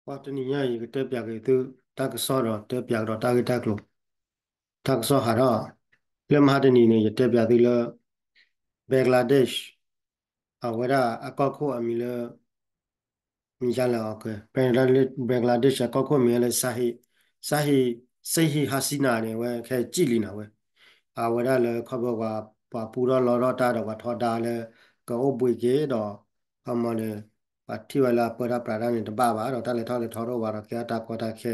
ပှၤတနံၤညါအံၤ ယကတဲပၠးက့ၤသု တၢ်ကစီၣ်ဒီးတဲပၠးကဒီးတၢ်ဂ့ၢ်တၢ်ကျိၤ, တၢ်ကစီၣ်ဟးထီၣ်, လၢမဟါတနံၤန့ၣ် ယတဲပၠးသုလၢ Bangladesh အဝဲဒၣ်အကီၢ်ခိၣ်အမံၤလၢ မံၤယါလဲၣ်အီၤကဲ Bangladesh အကီၢ်ခိၣ်မံၤလၢ Sheikh Sheikh Sheikh Hasina န့ၣ် အဝဲခဲစံၣ်လံန့ၣ်ဝဲ, အဝဲဒၣ်လၢခီဖျိပှၤ ပှၤပူထီၣ်လီထီၣ်တၢ်ဒီးပှၤထီဒါလၢ ကအိၣ်ဘှံးက့ၤဒီး ခီမီန့ၣ် ပှၤထံၣ်ဝဲလၢအပၢတၢ်ပြးတၢ်န့ၣ်တဘၣ်ဘၣ် ဒီးတၢ်လဲၤထီၣ်လဲၤထီတအိၣ်ဘၣ်ဒီး ကဲအတၢ်ကီတၢ်ခဲ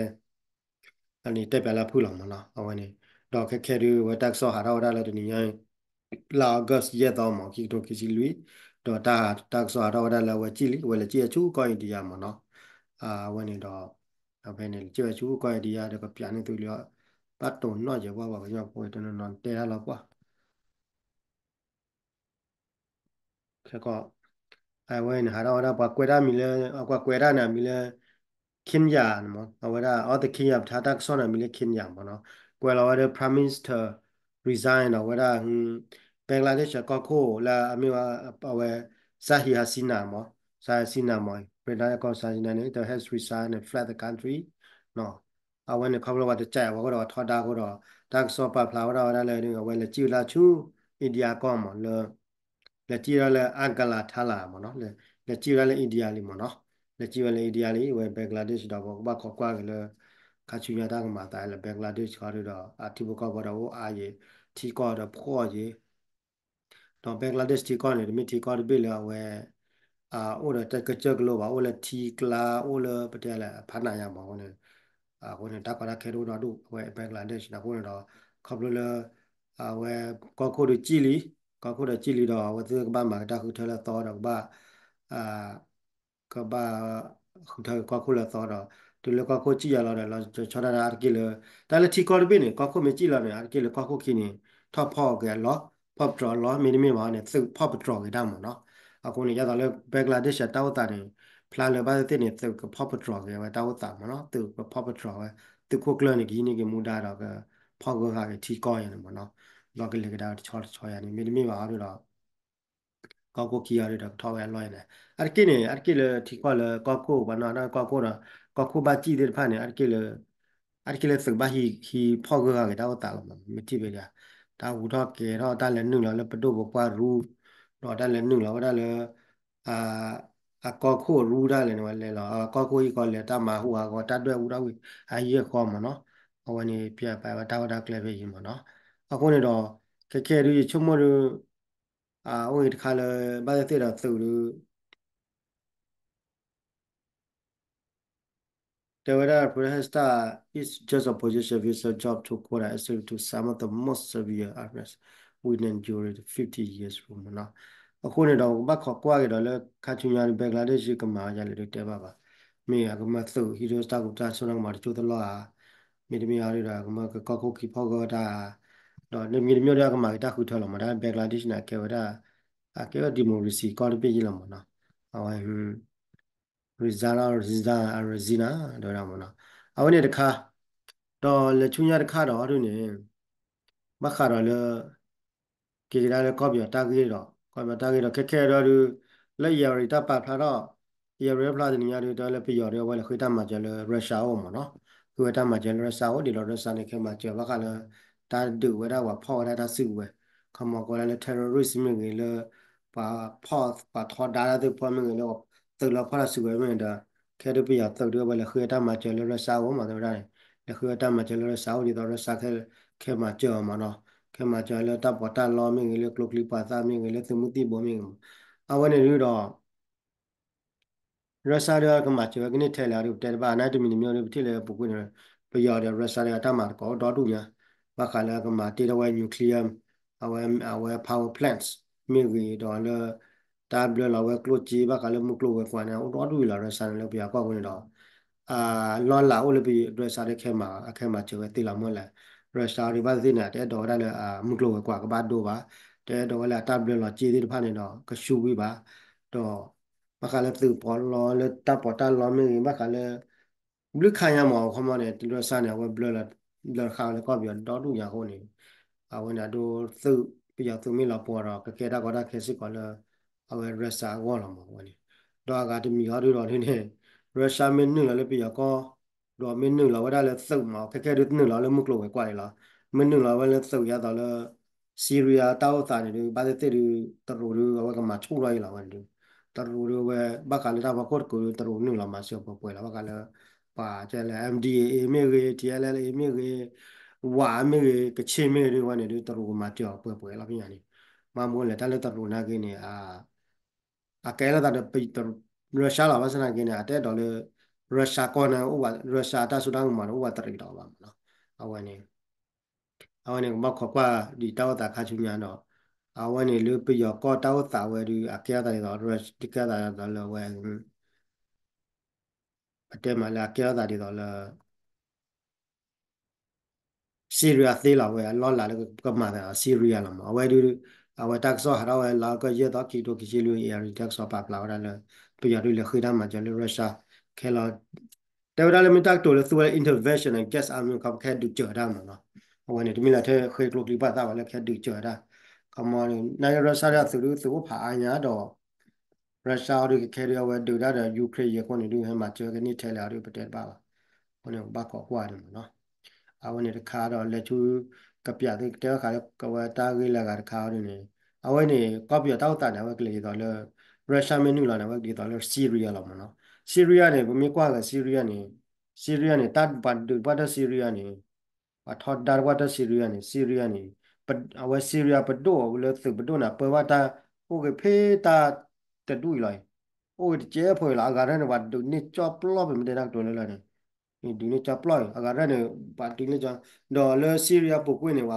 အန့ၣ်တဲပၠးလၢအဖုၣ်လီၤမးနီၤ အဝဲန့ၣ်, ဒီးခဲခဲဒုး အဝဲတၢ်ကစီၣ်ဟးထီၣ်ဝဲဒၣ်လၢတနံၤညါအံၤ လါ August ယဲၢ်သီမး ခံကထိခံဆံလွံၢ်, ဒီးတၢ် တၢ်ကစီၣ်ဟးထီၣ်ဝဲဒၣ်လၢအဝဲစံၣ်လံ အဝဲလဲၤစံၣ်ဝဲဆူကီၢ် India မးနီၤ, အဝဲန့ၣ်ဒီး ဖဲန့ၣ် လဲၤစံၣ်ဝဲဆူကီၢ် India ဒီးကပၠးန့ၢ်သုလံ, ဘၣ်တိၢ်နီၣ်ယဲၢ်ပှၤပှၤကညီဖိတနီၤနီၤတဲတၢ်လီၤပှၤ ခဲကီး အဝဲန့ၣ်ဟးထီၣ်ဝဲဒၣ်ပှၤကွဲးတၢ်မံၤလၢ ပှၤကွဲးတၢ်န့ၣ်အမံၤလၢ Kenya မး အဝဲဒၣ် author Kenya ပထါတၢ်ကစီၣ်န့ၣ်အမံၤလၢ Kenya မးနီၤ, ကွဲးလီၤဝဲဒၣ် Prime Minister resign ဒီးဝဲဒၣ် Bangladesh အကီၢ်ခိၣ်လၢအမ့ၢ်ဝဲ အဝဲ Sheikh Hasina မး Sheikh Hasina မး Bangladesh ကီၢ် Sheikh Hasina န့ၣ် the has resigned and fled the country နီၤ အဝဲန့ၣ်ခီဖျိပှၤတကးအဝဲကဒီးပှၤထီဒါအဃိဒီး တၢ်ကစီၣ်ပာ်ဖျါဝဲဒၣ်ဝဲဒၣ်လၢ အဝဲလဲၤစံၣ်ဝဲဒၣ်ဆူ India ကီၢ်မးလၢ လဲၤစံၣ်ဝဲဒၣ်လၢ Agartala မးနီၤ, လဲၤစံၣ်ဝဲဒၣ်လၢ India လံမးနီၤ, လဲၤစံၣ်ဝဲလၢ India လံ ဝဲ Bangladesh ဒီးပကဘၣ်ခိးကွၢ်က့ၤလၢ ခါဆူညါတၢ်ကမၤသးလၢ Bangladesh ခီဒီး အထံဖိကီၢ်ဖိဒီးအိၣ်အါယံၤ ထံကီၢ်ဒီးဖှီၣ်ယံၤ ဒီး Bangladesh ထံကီၢ်န့ၣ် တမ့ၢ်ထံကီၢ်တဘ့ၣ်လၢအဝဲ အိၣ်ဒီးတၢ်ကစၢၢ်ကလိဘၣ် အိၣ်လၢထံကျါ အိၣ်လၢပတဲလဲၣ် အဖးနးညါမးအဃိန့ၣ် အဃိန့ၣ် တၢ်ကီတၢ်ခဲတအိၣ်ဒီဒူၣ် အဝဲ Bangladesh န့ၣ် အဃိန့ၣ်ဒီး ခီဖျိလၢ အဝဲ ကီၢ်ခိၣ်ဒီးစံၣ်လံ ကီၢ်ခိၣ်ဒီးစံၣ်လံဒီး အဝဲသ့ၣ်ကဘၣ်မၤက့ၤတၢ်ဃုထၢလၢအသီဒီးကဘၣ် ကဘၣ် ဃုထၢက့ၤကီၢ်ခိၣ်လၢအသီဒီး တုၤလၢကီၢ်ခိၣ်စံၣ်ယါလီၤဒီး လီၤဆီဒၣ်တၢ်အါတက့ၢ်လၢ တၢ်လၢထံကီၢ်တဘ့ၣ်န့ၣ် ကီၢ်ခိၣ်မ့ၢ်စံၣ်လီၤန့ၣ် အါတက့ၢ်လၢကီၢ်ခိၣ်ခံန့ၣ် ထီၣ်ဖီၣ်က့ၤအလီၢ် ဖီၣ်ပတြီၤအလီၢ် မ့တမ့ၢ်ဘၣ်န့ၣ် သုးဖီၣ်ပတြီၤက့ၤတၢ်မးနီၤ. အဃိန့ၣ် ယသးလၢ Bangladesh တၢ်အိၣ်သးန့ၣ် ဖျါလၢဘၣ်သ့ၣ်သ့ၣ်န့ၣ် သုးကဖီၣ်ပတြီၤက့ၤဝဲတၢ်အိၣ်သးမးနီၤ သုးကဖီၣ်ပတြီၤဝဲ သုးခိၣ်ကျၢၢ်န့ၣ် ကဟံးန့ၢ်က့ၤမူဒါဒီး ကဖီၣ်ဂၢၢ်ဃာ်က့ၤထံကီၢ်ယါန့ၣ်မးနီၤ ဒီးကလဲၤကဒါတဆီတဆီယါန့ၣ် မ့တမ့ၢ်ဘၣ်အီၤဒီး ကီၢ်ခိၣ်ခံအီၤဒီးကထီၣ်ဝဲအလီၢ်ယါန့ၣ် အါတက့ၢ်န့ၣ် အါတက့ၢ်လၢထံကီၢ်လၢကီၢ်ခိၣ် ပှၤနီၢ်ကီၢ်ခိၣ်ဒီး ကီၢ်ခိၣ်ဘၣ်စံၣ်သ့ၣ်တဖၣ်န့ၣ် အါတက့ၢ်လၢ အါတက့ၢ်လၢသုးဘၣ်ဟံးဖီၣ်ဂၢၢ်ဃာ်က့ၤတၢ်အိၣ်သးလီၤမး မ့ၢ်ထံၣ်ဖဲဒၣ် တၢ်ဟူထီၣ်ကဲၤထီၣ်တၢ်လဲၤနုာ်လီၤလၢပဒိၣ်ပပှၢ်ရူ ဒီးတၢ်လဲၤနုာ်လီၤဝဲဒၣ်လၢ အကီၢ်ခိၣ်ရူတၢ်လဲၤန့ၣ်ဝဲလဲၤလီၤ အကီၢ်ခိၣ်ဟံၣ်ဃီလဲၤတၢ်မၤဟူးဟးဂီၤတၢ်ဒွဲၣ်အူထီၣ်ဝံၤ အဟံၣ်အဃီမးနီၤ အဝဲန့ၣ်ပျဲပာ်ဝဲတၢ်ဝဲတၢ်ကျဲဖဲအံၤမးနီၤ အဃိန့ၣ်ဒီး ခဲခဲဒုးယဆိကမိၣ်ဒုး အိၣ်ဂ့ၤတခါလၢ ဘၣ်သ့ၣ်သ့ၣ်ဒီးသုးဒုး တဲဝဲဒၣ် Prime Minister is just a position with a job to quota access to some of the most severe unrest witnessed during the fifty years rule မးနီၤ အဃိန့ၣ်ဒီး ကဘၣ်ခိးကွၢ်က့ၤဒီးလၢခါဆူညါဒုး Bangladesh ကမၤအီၤယါလဲၣ်ဒုးတဲဘၣ်ဘၣ် မ့ၢ်အကမၢသုးဟံးဒိတၢ်ကူၣ်တၢ်ဆိၣ်နီၢ်ကမၤတစိၢ်တလီၢ်ဧါ မ့တမ့ၢ်အီၤဒုးဒီး ကမၢကကီၢ်ခိၣ်ခံဖီၣ်ဂၢၢ်တၢ် ဒီးမ့တမ့ၢ်ဒုးအကမၤက့ၤတၢ်ဃုထၢလီၤမး တၢ် Bangladesh န့ၣ် အကဲဝဲဒၣ် အကဲဝဲ democracy ကီၢ်တဘ့ၣ်ယဲလီၤမးနီၤ အဝဲ Reza Reza Reza တဲဝဲဒၣ်မးနီၤ အဝဲန့ၣ်တခါ ဒီးလဲၤဆူညါတခါဒီးအီၤဒုးန့ၣ် ဘၣ်ဃးဒီးလၢ က့ၤကဒါလၢကီၢ်ပယီၤတၢ်ဂ့ၢ်ဒီး ကီၢ်ပယီၤတၢ်ဂ့ၢ်ဒီး ခဲခဲဒီးဒုး လၢ Irrawaddy တၢ်ပာ်ဖျါထီၣ် Irrawaddy တဖျါတနံၤညါဒုး တဲလၢပယီၤဒုး အဝဲလဲၤဃ့တၢ်မၤစၢၤလၢ Russia အအိၣ်မးနီၤ ဃ့ဝဲတၢ်မၤစၢၤလၢ Russia အအိၣ်ဒ်ဒီး Russia န့ၣ် ခဲမၤစၢၤဘၣ်ဃးလၢ တၢ်ဒုးဝဲဒၣ်ပှၤဖီၣ်ဝဲဒၣ်တၢ်စုကဝဲၤ ခီမီကီလၢ terrorist မ့ၢ်ဂ့ၤလၢ ပှၤဖီၣ်ပှၤထီဒါတၢ်သ့ၣ်တဖၣ်မ့ၢ်ဂ့ၤလၢ သုးလီၤဖီၣ်တၢ်စုကဝဲၤမ့ၢ်ဂ့ၤဒီး ခဲဒုးပယီၤသုးဒုး အဝဲလဲၤဃ့ဝဲတၢ်မၤစၢၤလၢ Russia အအိၣ်မး တဲဝဲဒၣ်န့ၣ် လဲၤဃ့ဝဲတၢ်မၤစၢၤလၢ Russia အအိၣ်ဒ်သိး Russia ခဲမၤစၢၤအီၤမးနီၤ ခဲမၤစၢၤလၢတၢ်ပီးတၢ်လီမ့ၢ်ဂ့ၤ လၢကျိချံမျိာ်သၣ်မ့ၢ်ဂ့ၤ လၢသုးမုၢ်သံၣ်ဘိမ့ၢ်ဂ့ၤမး အဝဲန့ၣ်ဒုးဒီး Russia ဒုးကမၤစၢၤဝဲကန့ၢ်ထဲလဲၣ်အီၤဒုး ပတဲတဘၣ် နာ်တမံၤတမံၤဒုး ပထံၣ်လၢပူၤကွံာ်န့ၣ် ပယီၤဒီး Russia ဒုးအတၢ်မၤသကိးအိၣ်ဒီဒူၣ်ညါ ဘၣ်ဃးလၢအကမၤတ့ထီၣ်ဝဲ nuclear အဝဲ အဝဲ power plants မ့ၢ်ဂ့ၤဒီးလၢ တၢ်ဘျၢလီၤဝဲကျိၣ်စ့ ဘၣ်ဃးလၢမုၢ်ကျိၤဝဲၤကွာ်န့ၣ် အိၣ်ဒီဒူၣ်လီၤ Russia န့ၣ် လၢပယီၤကီၢ်ပူၤန့ၣ်ဒီး လီၢ်လၤအိၣ်လၢပယီၤ Russia ဒုးခဲမၤ အခဲမၤစၢၤဝဲသ့လီၤမ့ၢ်လဲၣ် Russia ဒုးဘၣ်သ့ၣ်သ့ၣ်န့ၣ် တအဲၣ်ဒိးဝဲဒၣ်လၢမုၢ်ကျိၤဝဲၤကွာ်ကဘၣ်ဒိဘၣ် တအဲၣ်ဒိးဝဲလၢအတၢ်ဘျၢလီၤစ့သ့ၣ်တဖၣ်န့ၣ်ဒီး ကဆူဝံၤဘၣ် ဒီး ဘၣ်ဃးလၢသုးပီးလီလၢတၢ်ပီးတၢ်လီမ့ၢ်ဂ့ၤ ဘၣ်ဃးလၢ ဘျုးခါညါမး အခီမီန့ၣ် Russia န့ၣ် အဝဲဘျၢလီၤ ဘျၢဃာ်ဝဲလၢကီၢ်ပယီၤဒီဒူၣ်ညါအဃိန့ၣ် အဝဲန့ၣ်အဒိ သုး ပယီၤသုးမ့ၢ်လီၤပှီၤဒီး ကကဲတၢ်ကီတၢ်ခဲစ့ၢ်ကီးလၢ အဝဲ Russia အဂီၢ်လီၤမး အဝဲန့ၣ် ဒီးအဂၤတမံၤအီၤဒုးဒီးဒုးန့ၣ် Russia မ့ၢ်နုာ်လီၤလၢပယီၤကီၢ် ဒီးမ့ၢ်နုာ်လီၤဝဲဒၣ်လၢသုးမး ခဲခဲဒုးနုာ်လီၤလၢမုၢ်ကျိၤဝဲၤကွာ်န့ၣ်လီၤ. မ့ၢ်နုာ်လီၤဝဲလၢသုးယါသိးလၢ Syria တၢ်အိၣ်သးန့ၣ်ဒုး ဘၣ်သ့ၣ်သ့ၣ်ဒုး တရူးဒုး အဝဲကမၤဆူၣ်ထီၣ်အံၤလီၤဝဲဒုး တရူးဒုးဝဲ ဘၣ်ဃးလၢတၢ်ဖီခိၣ်တကူးဒုး တရူးနုာ်လီၤမၤစၢၤပှဲၤပှဲၤလီၤ ဘၣ်ဃးလၢ ပှၤကဲလၢ M D A A မ့ၢ်ဂ့ၤ T L L A မ့ၢ်ဂ့ၤ ဝါမ့ၢ်ဂ့ၤ ကချ့ၣ်မ့ၢ်ဂ့ၤဒုး ဝဲန့ၣ်ဒုး တရူးကမၤစၢၤအီၤပှဲၤပှဲၤလီၤ ဖဲညါန့ၣ် မ့ၢ်မ့ၢ်လဲၣ် တၢ်လၢတရူးနာ်က့န့ၣ် အကဲလၢသးဒီး Russia လီၤ ဘၣ်ဆၣ်နာ်က့န့ၣ် အတအဲၣ်ဒိးလၢ Russia ကီၢ်န့ၣ် အိၣ်ဝဲ Russia တၢ်စိတၢ်ကမီၤန့ၣ် အိၣ်ဝဲတရံးဒီးဘၣ်မးနီၤ အဝဲန့ၣ် အဝဲန့ၣ် ကဘၣ်ခိးကွၢ်ဒံးတၢ်အိၣ်သးခါဆူညါဒီး အဝဲန့ၣ်လၢပယီၤကီၢ်တၢ်အိၣ်သးဝဲဒုး အကဲထီၣ်သးဒ်သိး ကဲထီၣ်သးဒ်သိးလၢဝဲ ပတဲမးလၢအကဲထီၣ်သးဒ်သိးလၢ Syria သ့လီၤဝဲ အလီၢ်လၤလၢကမၤသးဒီး Syria လီၤမး အဝဲဒုး အဝဲတၢ်ကစီၣ်ဟးထီၣ်ဝဲလီၤကယဲၢ်သီခံကထိခံဆံလွံၢ် အံၤတၢ်ကစီၣ်ပာ်ဖျါဝဲဒၣ်လၢ ပယီၤဒုးလဲၤဃ့တၢ်မၤစၢၤလၢ Russia ခဲလီၤ တဲဝဲဒၣ်လၢမ့ၢ်တၢ်ကတိၤလၢသူဝဲလၢ intervention န့ၣ် ကဲးအါမ့ၢ်ခီ ပကဟဲဒုးစၢၤတၢ်မးနီၤ အဝဲန့ၣ် တမ့ၢ်လၢထဲဃ့ကျိချံပာ်သးဝဲလၢကဟဲဒုးစၢၤတၢ် ခီမီန့ၣ် နာ်က့ Russia ဒုးသုးဒုးသုးအိၣ်ဖးအါညါဒီး Russia အီၤဒုးကခဲဒုးအဝဲဒုးတၢ်ဒီး Ukraine ယဲၢ်ခိၣ်န့ၣ်ဒုးဟဲမၤစၢၤကန့ၢ်ထဲလဲၣ်အီၤဒုးပတဲတဘၣ်ဘၣ် အဃိန့ၣ် ကဘၣ်ခိးကွၢ်န့ၣ်မးနီၤ အဝဲန့ၣ်တခါဒီးလဲၤဆူ ကပျးသုကတဲဘၣ်ဃးလၢကဝဲတၢ်ဂ့ၢ်လၢအဂၤတခါအီၤဒုးန့ၣ် အဝဲန့ၣ် ကီၢ်ပယီၤတၢ်အိၣ်သးန့ၣ် အဝဲကလဲၤဒ်သိးလၢ Russia မ့ၢ်နုာ်လီၤန့ၣ် အဝဲကလဲၤဒ်သိးလၢ Syria လီၤမးနီၤ Syria န့ၣ် ပမ့ၢ်ကွၢ်ဂ့ၤ Syria န့ၣ် Syria န့ၣ် တၢ်ပှၤဒုးပှၢ်တၢ် Syria န့ၣ် ပှၤထီဒါတပှၢ်တၢ် Syria န့ၣ် Syria န့ၣ် အဝဲ Syria ပဒိၣ်လၢသုးပဒိၣ်န့ၣ် ပၢဘၣ်တၢ်အိၣ်ဂ့ၤဖဲတၢ်တဒူၣ်အံၤလီၤအံၤ အိၣ်ဂ့ၤတကဲးဖိအံၤလီၤ အဂၤရဲၣ်န့ၣ် ပှၤဒုးန့ၢ်ကၠီပျီပမ့ၢ်တဲတၢ်ကတိၤလၢလၢန့ၣ် ဒုးန့ၢ်ကၠီပျီအံၤ အဂၤရဲၣ်န့ၣ် ပှၤဒုးန့ၢ်ကၠီ ဒီးလၢ Syria ပူၤကွံာ်န့ၣ်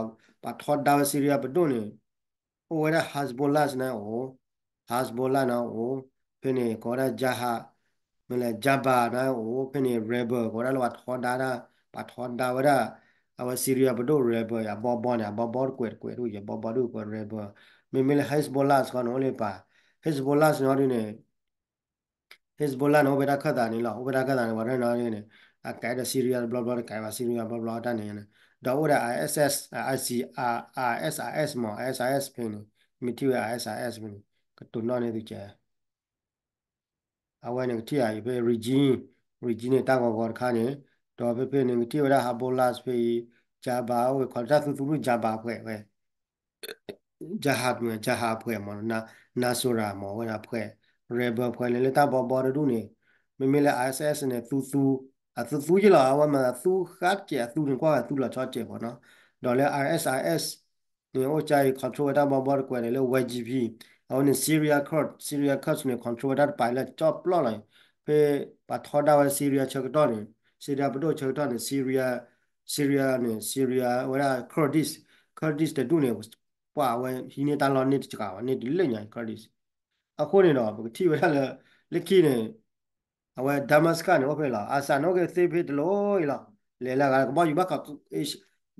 ပှၤထီဒါဝဲ Syria ပဒိၣ်န့ၣ် အိၣ်ဝဲဒၣ် Hezbollah န့ၣ်အိၣ် Hezbollah န့ၣ်အိၣ် ဖဲန့ၣ် ကိးဝဲဒၣ် Jihad မ့ၢ်လဲၣ် Jabhat န့ၣ်အိၣ် ဖဲန့ၣ် rebel ကိးဝဲဒၣ်လၢပှၤထီဒါဒၣ် ပှၤထီဒါဝဲဒၣ် အဝဲ Syria ပဒိၣ် rebel အဘီဘီန့ၣ် အဘီဘီတကွဲးတကွဲးတအိၣ် အဘီဘီဒုးကွဲး rebel မ့မ့ၢ်လၢ Hezbollah စ့ၢ်ကီးန့ၣ် အိၣ်လၢပှၤ Hezbollah န့ၣ်ဒုးန့ၣ် Hezbollah န့ၣ် အိၣ်ဖဲတၢ်ခၢၣ်သးန့ၣ်လီၤ အိၣ်ဖဲတၢ်ခၢၣ်သးန့ၣ် ပှၤရဲၣ်န့ၣ်ဒုးန့ၣ် အကဲဒီး Syria တဘျီဘျီတကဲဘၣ် Syria ဘျီဘျီတၢ်န့ၣ် ဒီးအိၣ်ဒီး ISIS ISIS မး ISIS ဖဲန့ၣ် မ့ၢ်ထံၣ်ဝဲ ISIS ဖဲန့ၣ် ကတိၤနီၣ်န့ၢ်သုကဲ အဝဲန့ၣ်ကထံၣ်အံၤဖဲ regime regime န့ၣ် တၢ်ဂီၤဂီၤတခါန့ၣ် ဒီးဖဲဖဲန့ၣ် ကထံၣ်ဝဲဒၣ် Hezbollah ဖဲအံၤ Jabhat အိၣ်ဝဲ ခီလၢတၢ်သူသူဒုး Jabhat ဖှဲးဝဲ Jabhat မ့ၢ် Jabhat ဖှဲးမး Nusra မး ဝဲဒၣ်ဖှဲး rebel ဖှဲးလၢလၢတၢ်ဘီဘီတဒူၣ်န့ၣ် မ့မ့ၢ်လၢ ISIS န့ၣ် သူသူ အသူသူက့လီၤ အဝဲမၤသူဃါတကဲး အသူန့ၣ်ကွၢ်ဂ့ၤ သူလီၤဆီကဲးမးနီၤ ဒီးလၢ ISIS န့ၣ် အိၣ်ကါအံၤ control ဝဲတၢ်ဘီဘီတကွဲးန့ၣ်လၢ Y P G အဝဲန့ၣ် Syria Kurd Syria Kurd န့ၣ် control ဝဲတၢ်တပၤလၢကၠီပျီလီၤ ဖဲ ပှၤထီဒါဝဲ Syria ဆၢကတီၢ်န့ၣ် Syria ပဒိၣ်ဆၢကတီၢ်န့ၣ် Syria Syria န့ၣ် Syria ဝဲဒၣ် Kurdish Kurdish တဒူၣ်န့ၣ် ပှၤအဝဲဟံးန့ၢ်တၢ်လီၢ်န့ၢ်တကးဘၣ် န့ၢ်တလၢညါ Kurdish အဃိန့ၣ်ဒီး ပကထံၣ်ဝဲဒၣ်လၢ လၢခံန့ၣ် အဝဲ Damascus န့ၣ် အိၣ်ဖဲလီၤ Assad န့ၣ် အိၣ်က့ၤသ့ဖဲတလိၣ်အံၤလီၤ လဲၤလၢအဂၤ ကဘၣ်ယူၤဘၣ်ဃး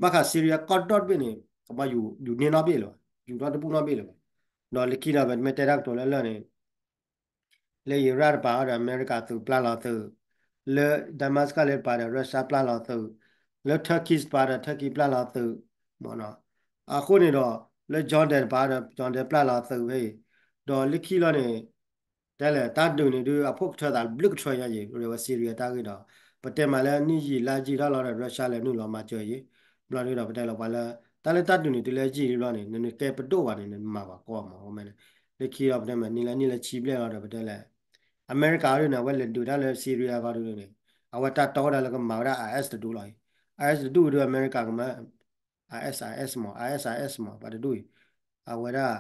ဘၣ်ဃး Syria ကီၢ်ဒီတဘ့ၣ်န့ၣ် ကဘၣ်ယူၤ ယူၤန့ၢ်နီတဘ့ၣ်လၢၤဘၣ် ယူၤထီၣ်တဘူၣ်နီတဘ့ၣ်လၢၤဘၣ် ဒီးလၢခံဒီး ပမ့ၢ်တဲတၢ်ကတိၤလၢလၢန့ၣ် လၢ Iraq တပၤဒီး အမဲရကၤသုးပျၢ်လီၤသုး, လၢ Damascus လၢတပၤဒီး Russia ပျၢ်လီၤသုး, လၢ Turkey တပၤဒီး Turkey ပျၢ်လီၤသုး, မ့ၢ်နီၤ. အဃိန့ၣ်ဒီး လၢ Jordan တပၤဒီး Jordan ပျၢ်လီၤသုးဖဲအံၤ, ဒီးလၢခံလီၤန့ၣ် တဲလဲၣ် တၢ်ဒုးန့ၣ်ဒုး အဖှိၣ်ကထၢသးဘျုးကထၢညါယံၤ ဝဲ Syria တၢ်ဂ့ၢ်ဒီး ပတဲမးလၢနံၣ်ယံာ်လါယံာ်ထီၣ်လီၤဒီး Russia လဲၤနုာ်လီၤမၤစၢၤယံၤ, ဘျီဒုးဒီး ပတဲလီၤပှၤလၢ တၢ်လၢတၢ်ဒုးန့ၣ် တုၤလၢယံာ်လံဘျီန့ၣ် နနကဲပဒိၣ်ဘၣ်န့ၣ် နမၤပှၤကီမး အဃိမ့ၢ်န့ၣ် လၢခံလီၤ ပတဲမး နံၣ်လၢနံၣ်လၢဆံဘျဲၣ်လီၤဒီး ပတဲလဲၣ် အမဲရကၤအီၤဒုးန့ၣ် အဝဲလဲၤဒုးတၢ်လၢ Syria ခီဒုးန့ၣ် အဝဲတၢ်တီဝဲဒၣ်လၢကမၤဝဲဒၣ် IS တဒူၣ်လီၤအံၤ, IS တဒူၣ်ဒုး အမဲရကၤကမၤ ISIS မး ISIS မး ပှၤတဒူၣ်အံၤ, အဝဲဒၣ်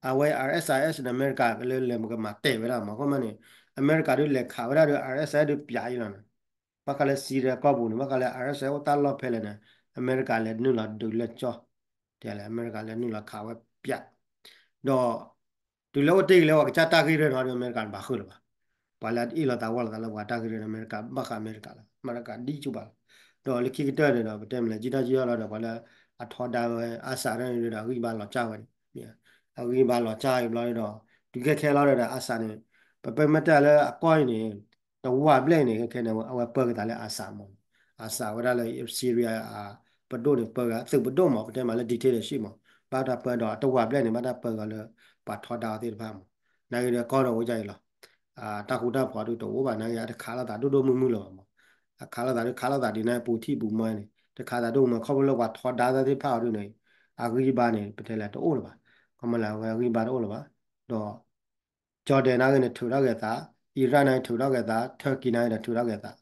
အဝဲ ISIS န့ၣ် အမဲရကၤလၢလဲၤကမၤတဲာ်ဝဲဒၣ်မး အဃိမ့ၢ်န့ၣ် အမဲရကၤဒုးလဲၤခးဝဲဒၣ်ဒီး ISIS ဒုးပျးအံၤလီၤန့ၣ်, ဘၣ်ဃးလၢ Syria ကီၢ်ပူၤန့ၣ် ဘၣ်ဃးလၢ ISIS အိၣ်တၢ်လီၢ်ဖဲလဲၣ်န့ၣ် အမဲရကၤလဲၤနုာ်လီၤဒုးလၢကၠီ, တဲလဲၣ် အမဲရကၤလဲၤနုာ်လီၤခးဝဲပျး, ဒီး တုၤလၢအိၣ်တ့ၢ်က့ၤလၢပှၤကစၢ်တၢ်ဂ့ၢ်ရၢၢ်နီၤဒီး အမဲရကၤတဘၣ်ဃုာ်လၢၤဘၣ်, ပှၤလၢအအ့ၣ်လိာ်သးဝီလိာ်သးလၢပှၤတၢ်ဂ့ၢ်ရၢၢ်န့ၣ် အမဲရကၤဘၣ်ဃးအမဲရကၤလီၤ, အမဲရကၤဒ်ကၠူဘၣ်လီၤ, ဒီးလၢခံကတၢၢ်န့ၣ်ဒီး ပတဲမ့ၢ်လဲၣ် ကံထီၣ်ကံထီၣ်လီၤဒီး ပှၤလၢအထီဒါဝဲ Assad န့ၣ်ဒီး အဂံၢ်ဘါလီၤကၢ်ဝဲန့ၣ်, အဂံၢ်ဘါလီၤကၢ်အံၤဘျီဒီး တုၤခဲခဲလီၤဒီး Assad န့ၣ် ပပမ့ၢ်တဲလၢအကီၢ်အံၤန့ၣ် တဝာ်ဘျဲၣ်န့ၣ် ခဲခဲန့ၣ် အဝဲပၢက့ၤသးလၢ Assad မး, Assad ဝဲဒၣ်လၢ Syria ပဒိၣ်န့ၣ် ပၢက့ၤသုးပဒိၣ်မး ပတဲမ့ၢ်လၢ dictatorship မး, ဘၣ်တၢ်ပၢဒီးအတဝာ်ဘျဲၣ်န့ၣ် ဘၣ်တၢ်ပၢက့ၤလၢ ပှၤထီဒါအီၤသ့ၣ်တဖၣ်မး, နာ်က့ဒီးကီၢ်ဒီးအိၣ်ဒ်အံၤလီၤ. တၢ်ဃူတၢ်ဖိးဒုးတအိၣ်ဘၣ် နာ်က့အတခးလိာ်သးဒိၣ်ဒိၣ်မုၢ်မုၢ်လၢၤဘၣ်မး. အခးလိာ်သးဒုးခးလိာ်သးဒ်န့ၣ် ပူၤထံၣ်ပူၤမီန့ၣ် တခးသးဒိၣ်မး ခီဖျိလၢပှၤထီဒါသ့ၣ်တဖၣ်အီၤဒုးန့ၣ် အဂံၢ်ဘါန့ၣ် ပတဲလဲၣ်တအိၣ်လၢၤဘၣ်. ခီမီလၢအဝဲအဂံၢ်ဘါတအိၣ်လၢၤဘၣ်. ဒီး Jordan နာ်က့န့ၣ် ထုးထီၣ်က့ၤသး, Iran နာ်က့ထုးထီၣ်က့ၤသး, Turkey နာ်က့ဒီးထုးထီၣ်က့ၤသး,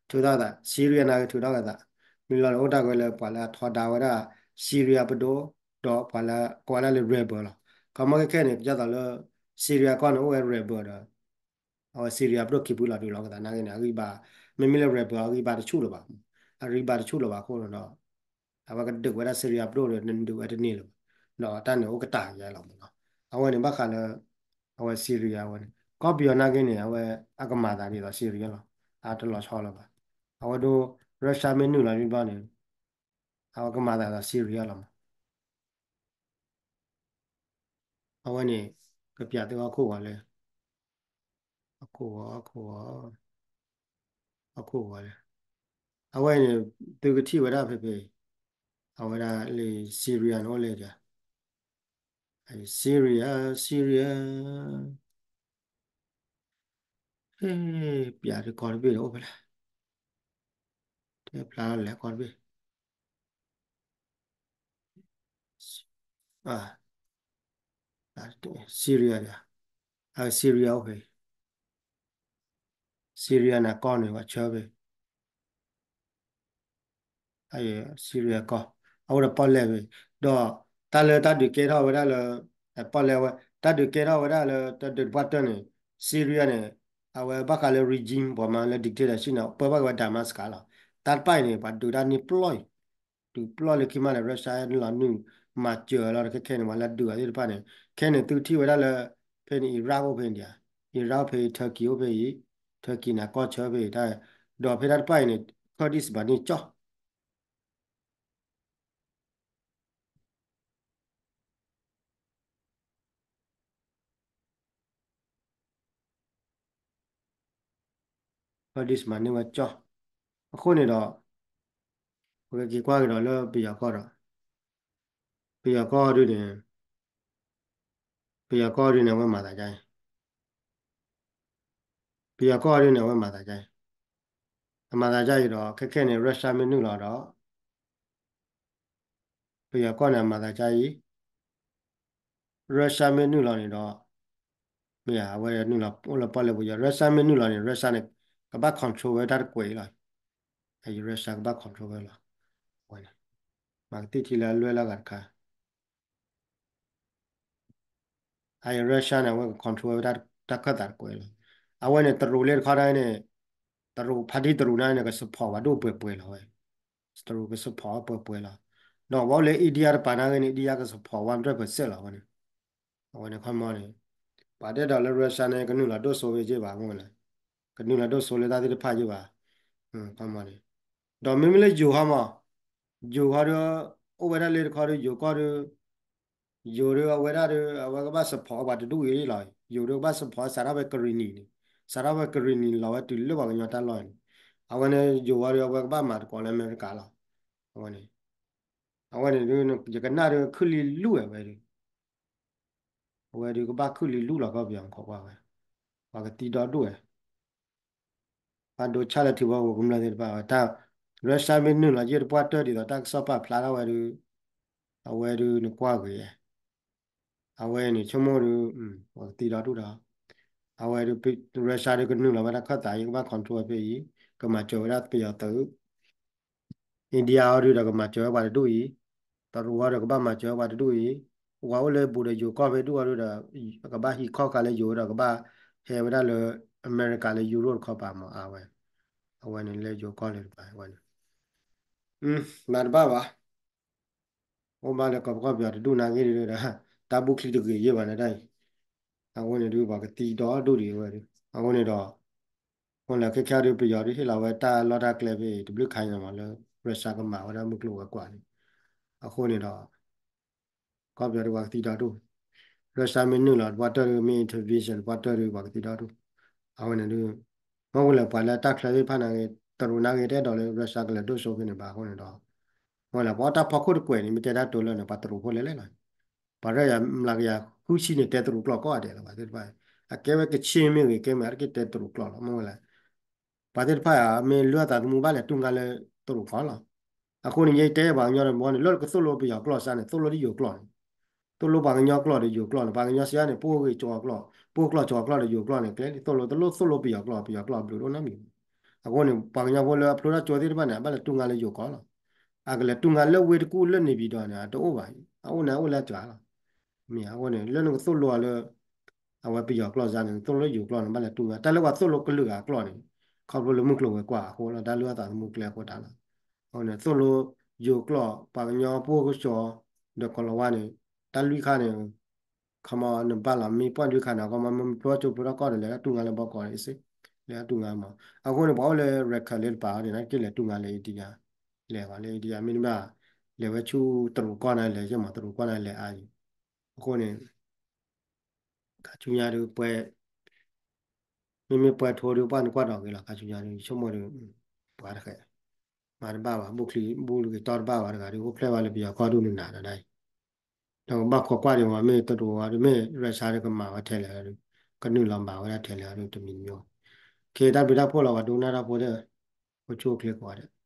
ထုးထီၣ်သး, Syria နာ်က့ထုးထီၣ်က့ၤသး, မ့ၢ်လီၤန့ၣ်အိၣ်တၢ်ကွဲးလၢပှၤလၢအထီဒါဝဲဒၣ် Syria ပဒိၣ်, ဒီးပှၤလၢကိးဝဲဒၣ်လၢ rebel လီၤ. ခီမီခဲခဲန့ၣ် ကသိးလၢ Syria ကီၢ်န့ၣ်အိၣ်ဝဲ rebel ဒီး အဝဲ Syria ပဒိၣ်ခံဖုလီၤဒုးလီၤကသးနာ်က့န့ၣ် အဂံၢ်ဘါ, မ့မ့ၢ်လၢ rebel အဂံၢ်ဘါတဆူၣ်လၢၤဘၣ်, အဂံၢ်ဘါတဆူၣ်လၢၤဘၣ်အဃိဒီး အဝဲကဒုးဝဲဒၣ် Syria ပဒိၣ်ဒီး နဒုးဝဲတန့ၢ်လၢၤဘၣ်, ဒီးတၢ်န့ၣ်အိၣ်ကတၢၢ်ယဲလီၤမးနီၤ. အဝဲန့ၣ်ဘၣ်ဃးလၢ အဝဲ Syria အဝဲန့ၣ် ကီၢ်ပယီၤနာ်က့န့ၣ် အဝဲအကမၤသးဒ်သိး Syria လီၤ, အတလီၤဆီလၢၤဘၣ်. အဝဲဒိ Russia မ့ၢ်နုာ်လီၤဒ်ဘျီန့ၣ် အဝဲကမၤသးဒ်သိး Syria လီၤမး. အဝဲန့ၣ် ကပျးသုဟီၣ်ခိၣ်ဂီၤလၢ ဟီၣ်ခိၣ်ဂီၤ ဟီၣ်ခိၣ်ဂီၤ ဟီၣ်ခိၣ်ဂီၤလၢ အဝဲန့ၣ် သုကထံၣ်ဝဲဒၣ်ဖဲဖဲ အဝဲဒၣ်လၢ Syria န့ၣ်အိၣ်လဲၣ်ဒၣ် Syria Syria ဟဲ ပျးတကီၢ်တဘ့ၣ်ဒီးအိၣ်ဖဲလဲၣ် တဲဖျါလဲၣ်ကီၢ်တဘ့ၣ် Syria ဒၣ် အ Syria အိၣ်ဖဲ Syria န့ၣ်ကီၢ်န့ၣ် ပှၤဆၢဖဲ Syria ကီၢ် အအိၣ်ဒီးပီၣ်လဲၣ်ဖဲ ဒီးတၢ်လၢတၢ်ဒုးကဲထီၣ်ဝဲဒၣ်လၢ ပီၣ်လဲၣ်ဝဲ တၢ်ဒုးကဲထီၣ်ဝဲဒၣ်လၢတဒုးတပှၢ်တၢၢ်န့ၣ် Syria န့ၣ် အဝဲဘၣ်ဃးလၢ regime ပှၤမၤလၢ dictatorship န့ၣ် ပၢဘၣ်က့ၤဝဲ Damascus လီၤ. တၢ်တပၢ်အံၤန့ၣ် ပှၤဒုးတၢ်န့ၢ်ပျီၢ်အံၤ ဒုးပျီၢ်လၢခံမးန့ၣ် Russia လီၤနုာ်မၤစၢၤလီၤ ခဲခဲန့ၣ် ပှၤလၢဒုးအီၤသ့ၣ်တဖၣ်န့ၣ် ခဲန့ၣ်သုထံၣ်ဝဲဒၣ်လၢ ဖဲန့ၣ် Iraq အိၣ်ဖဲန့ၣ်ဒၣ် Iraq အိၣ်ဖဲအံၤ Turkey အိၣ်ဖဲအံၤ Turkey န့ၣ် ကီၢ်ဆၢဖဲအံၤ ဒီးဖဲတၢ်တပၢ်အံၤန့ၣ် Kurdish ဘၣ်န့ၢ်ကၠီၣ် Kurdish မၤန့ၢ်ဝဲကၠီၣ် အဃိန့ၣ်ဒီး ပကက့ၤကွၢ်ကဒီးလၢပယီၤကီၢ်ဒီး ပယီၤကီၢ်ဒုန့ၣ် ပယီၤကီၢ်ဒုန့ၣ် အဝဲမၤသးဒ်အံၤ ပယီၤကီၢ်ဒုန့ၣ် အဝဲမၤသးဒ်အံၤ အမၤသးဒ်အံၤဒီး ခဲခဲန့ၣ် Russia မ့ၢ်နုာ်လီၤဒီး ပယီၤကီၢ်န့ၣ် အမၤသးဒ်အံၤ Russia မ့ၢ်နုာ်လီၤန့ၣ်ဒီး မ့ၢ်ဧါ အဝဲနုာ်လီၤအိၣ်လၢပီၣ်လဲၣ်ပူၤယီၤ Russia မ့ၢ်နုာ်လီၤန့ၣ် Russia န့ၣ် ကဘၣ် control ဝဲတၢ်တကွဲးအံၤလီၤ. အအံၤ Russia ကဘၣ် control ဝဲလီၤ. အဝဲန့ၣ် မၤကသံၣ်ထံလၢအလွဲၢ်လၢအဂၤတခါ အအံၤ Russia န့ၣ် အဝဲက control ဝဲတၢ်ခၢၣ်သးတကွဲးလီၤ. အဝဲန့ၣ် တရူးလၢတခီဒၣ်န့ၣ် တရူး ဖါတံၢ်တရူးန့ၣ်န့ၣ် က support ဝဲဒိၣ်ပှဲၤပှဲၤလီၤဝဲ. တရူးက support ဝဲပှဲၤပှဲၤလီၤ. ဒီးဝဲအိၣ်လၢ India တပၤနာ်ဂ့ၤန့ၣ် India က support ဝဲတရူးပှဲၤစဲးလီၤဝဲန့ၣ်. အဝဲန့ၣ်ခီမီန့ၣ် ပှၤတဲဒီးလၢ Russia န့ၣ် ကနုာ်လီၤဒိၣ်စိဖဲက့ဘၣ်မ့ၢ်လဲၣ်. ကနုာ်လီၤဒိၣ်စိလၢတၢ်သ့ၣ်တဖၣ်က့ဘၣ်. ခီမီန့ၣ် ဒီးမ့မ့ၢ်လၢယိၤခီမီ ယိၤခီဒီး အိၣ်ဝဲဒၣ်လၢတခီဒီး ယိၤကီၢ်ဒီး ယိၤဒီးအဝဲဒၣ်ဒီး အဝဲကဘၣ် support ပှၤတဒူၣ်အံၤလီၤ. ယိၤဒီးကဘၣ် support စးထီၣ်ဖဲ Greeny န့ၣ် စးထီၣ်ဖဲ Greeny လီၤဝဲတုၤလၢပှၤကညီတၢ်လီၢ်န့ၣ် အဝဲန့ၣ် ယိၤဝဲဒီး အဝဲကဘၣ်မၤသကိးလၢအမဲရကၤလီၤ. အဝဲန့ၣ် အဝဲန့ၣ်ဒုး ယကနၣ်ဒီးခုၣ်လံလူၢ်ဝဲဒုး အဝဲဒုးကဘၣ်ခုၣ်လံလူၢ်လီၤ ကီၢ်ပယီၤမူခိၣ်ကွၢ်ဝဲ ပှၤကသံဒီဒူၣ်ဝဲ ဘၣ်ဒိဆၣ်လၢထံဖိကီၢ်ဖိကမျၢၢ်သ့ၣ်တဖၣ်ဝဲ တၢ် Russia မ့ၢ်နုာ်လီၤယဲၢ်တပှၢ်တၢၢ်ဒ်သိးတၢ်ကစီၣ်ပာ်ဖျါထီၣ်ဝဲဒုး အဝဲဒုးနကွၢ်ဂ့ၤ အဝဲန့ၣ်ဆိကမိၣ်ဒုး ပှၤကသံဒီဒူၣ်ဒီး အဝဲဒုး Russia ဒုးကနုာ်လီၤဝဲဒၣ်ခၢၣ်သးအံၤ ကဘၣ် control ဝဲဖဲအံၤ ကမၤစၢၤဝဲဒၣ်ပယီၤသုး India အီၤဒုးဒီးကမၤစၢၤဝဲပှၤတဒူၣ်အံၤ, တရူးအီၤဒီးကဘၣ်မၤစၢၤဝဲပှၤတဒူၣ်အံၤ, ပှၤအိၣ်လၢဘူးဒီးယိၤကီၢ်ဖဲဒူၣ်အီၤဒုးဒီး ကဘၣ်ဟံးခီဃာ်လၢယိၤဒီးကဘၣ်ဟဲဝဲဒၣ်လၢ အမဲရကၤလၢ Europe တခီပၤမး အဝဲ, အဝဲန့ၣ်လၢယိၤကီၢ်လၢတပၤဝဲန့ၣ် မၤတဘၣ်ဘၣ် အိၣ်ဘၣ်လၢကီၢ်ပကီၢ်ပယီၤတဒူၣ်နာ်ဂ့ၤဒီး တၢ်ဘူချံတဂ့ၤယဲၢ်ဘၣ်န့ၣ်တၢ်အံၤ, အဃိန့ၣ်ဒုး ပှၤကသံဒီဒူၣ်ဒံးဝဲဒုး အဃိန့ၣ်ဒီး အဃိလၢခဲခဲဒုး ပယီၤဒုးဟ့ၣ်လီၤဝဲတၢ်လီၢ်တၢ်ကျဲဖဲအံၤ တဘျုးခါညါမးလၢ Russia ကမၤဝဲဒၣ်မုၢ်ကျိၤဝဲၤကွာ်န့ၣ်, အဃိန့ၣ်ဒီး ကီၢ်ပယီၤဒုးပှၤကသံဒီဒူၣ်, Russia မ့ၢ်နုာ်လီၤတပှၢ်တၢၢ်ဒုး မ့ၢ် intervention တပှၢ်တၢၢ်ဒုးပှၤကသံဒီဒူၣ်, အဝဲန့ၣ်ဒုး မ့ၢ်ဝဲလၢပှၤလၢတၢ်ချၢသ့ၣ်တဖၣ်နာ်ဂ့ၤ တရူးနာ်ဂ့ၤတအဲၣ်ဒိးလၢ Russia ကလဲၤဒိၣ်စိဖဲန့ၣ်ဘၣ်အဃိန့ၣ်ဒီး မ့ၢ်လၢပှၤတၢ်ဖီခိၣ်တကွဲးန့ၣ် မ့ၢ်တဲတၢ်တိၤလၢန့ၣ် ပှၤတရူးဖိလဲၣ်လဲၣ်လီၤ, ပှၤရဲၣ်ယၤမျးကယၤဃုဆံန့ၣ် တဲတရူးကျိာ်ကိးဂၤဒဲးလီၤ ပှၤသ့ၣ်တဖၣ် အကဲဝဲကဆ့မ့ၢ်ဂ့ၤ ကဲမ့ၢ်အါတက့ၢ်တဲတရူးကျိာ်လီၤ မ့ၢ်ဝဲလဲၣ် ပှၤသ့ၣ်တဖၣ်ဧါ မ့ၢ်လုၢ်အသးသမူဘၣ်လဲၤတူၢ်ငါလၢတရူးကီၢ်လီၤ. အဃိန့ၣ် ယတဲပှၤကညီတဘီန့ၣ် လၢကသိၣ်လိပယီၤကျိာ်စါန့ၣ် သိၣ်လိဒ်ယိၤကျိာ်န့ၣ်, သိၣ်လိပှၤကညီကျိာ်ဒီးယိၤကျိာ်န့ၣ်, ပှၤကညီစါန့ၣ် ပှိၢ်ဂ့ၤကၠီၤကျိာ်, ပှိၢ်ကျိာ်ကၠီၤကျိာ်ဒီးယိၤကျိာ်န့ၣ် ကျဲလံ သိၣ်လိတလိၣ်သိၣ်လိပယီၤကျိာ်, ပယီၤကျိာ်ဘျုးဒိၣ်နီတမံၤ. အဃိန့ၣ် ပှၤကညီဖိလၢအဖျိထီၣ်ကၠိသ့ၣ်တဖၣ်န့ၣ် အဘၣ်လဲၤတူၢ်ငါလၢယိၤကီၢ်လီၤ. အကလဲၤတူၢ်ငါလၢဝ့ၢ်တကူၣ်လၢန့ၣ်ပၠံၤဒီးန့ၣ် အတအိၣ်ဘၣ်, အအိၣ်န့ၣ်အအိၣ်လၢအစှၤလီၤ. မ့ၢ်အဃိန့ၣ် လၢနကသိၣ်လိအီၤလၢ အဝဲပယီၤကျိာ်စါန့ၣ် သိၣ်လိယိၤကျိာ်န့ၣ် ဘၣ်လဲၤတူၢ်ငါ တၢ်လၢပှၤသိၣ်လိကလုာ်ဂၤကျိာ်န့ၣ် ခီဖျိလၢမုၢ်ကျိၤဝဲၤကွာ်အဃိလီၤ တၢ်လုၢ်အသးသမူကျဲအဃိတၢ်လီၤ. အဃိန့ၣ် သိၣ်လိယိၤကျိာ် ပှၤကညီပှိၢ်ကၠီၤ ဒီးကီၤလၤဝါန့ၣ် တၢ်လွံၢ်ခါန့ၣ် ခီမီနဘၣ်လီၤ မ့ၢ်ပှၢ်လွံၢ်ခါန့ၣ် ခီမီမ့ၢ်ဖျိထီၣ်ကၠိဖျိထီၣ်ကီၢ်ဒီး လဲၤတၢ်တူၢ်ငါလၢဘီကီးန့ၣ်စ့ၢ်, လဲၤတၢ်တူၢ်ငါမး. အဃိန့ၣ် ပှၤအိၣ်လၢ record လၢတပၤအီၤန့ၣ် နက့ၤလဲၤတူၢ်ငါလၢ India, လဲၤဂီၤလၢ India မ့တမ့ၢ် လဲၤဝဲဆူတရူးကီၢ်န့ၣ် လဲၤက့ၤမး တရူးကီၢ်န့ၣ် လဲၤအါယံၤ. အဃိန့ၣ် ခါဆူညါဒုးပှဲၤ မ့မ့ၢ်ပှဲၤထိဒုး ပှၢ်နကွၢ်ဒီးဂ့ၤလီၤ ခါဆူညါဒုး ယဆိကမိၣ်ဒီး ပှၤတဃဲး မၤတဘၣ်ဘၣ် ဘူၣ်ချံ ဘူၣ်ဂ့ၤတီၢ်တဘၣ်ဘၣ်တဂၤဒုး အိၣ်ဖျဲၣ်ဘၣ်လၢပယီၤကီၢ်ဒုးနနၤဒီးဒၣ်အံၤ ဒီးကဘၣ်ခိးကွၢ်ဒံးမး မ့ၢ်တရူးဝဲဒုး မ့ၢ် Russia ဒုးကမၤဝဲထဲလဲၣ်ဒုး ကနုာ်လီၤမၤဝဲဒၣ်ထဲလဲၣ်ဒုး တမံၤမံၤ ခ့တၢ်ဘျုးတၢ်ဖှိၣ်လီၤ ပှၤဒိကနၣ်တၢ်ဖိသ့ၣ် အိၣ်ဆူၣ်အိၣ်ချ့ကိးဂၤဒဲး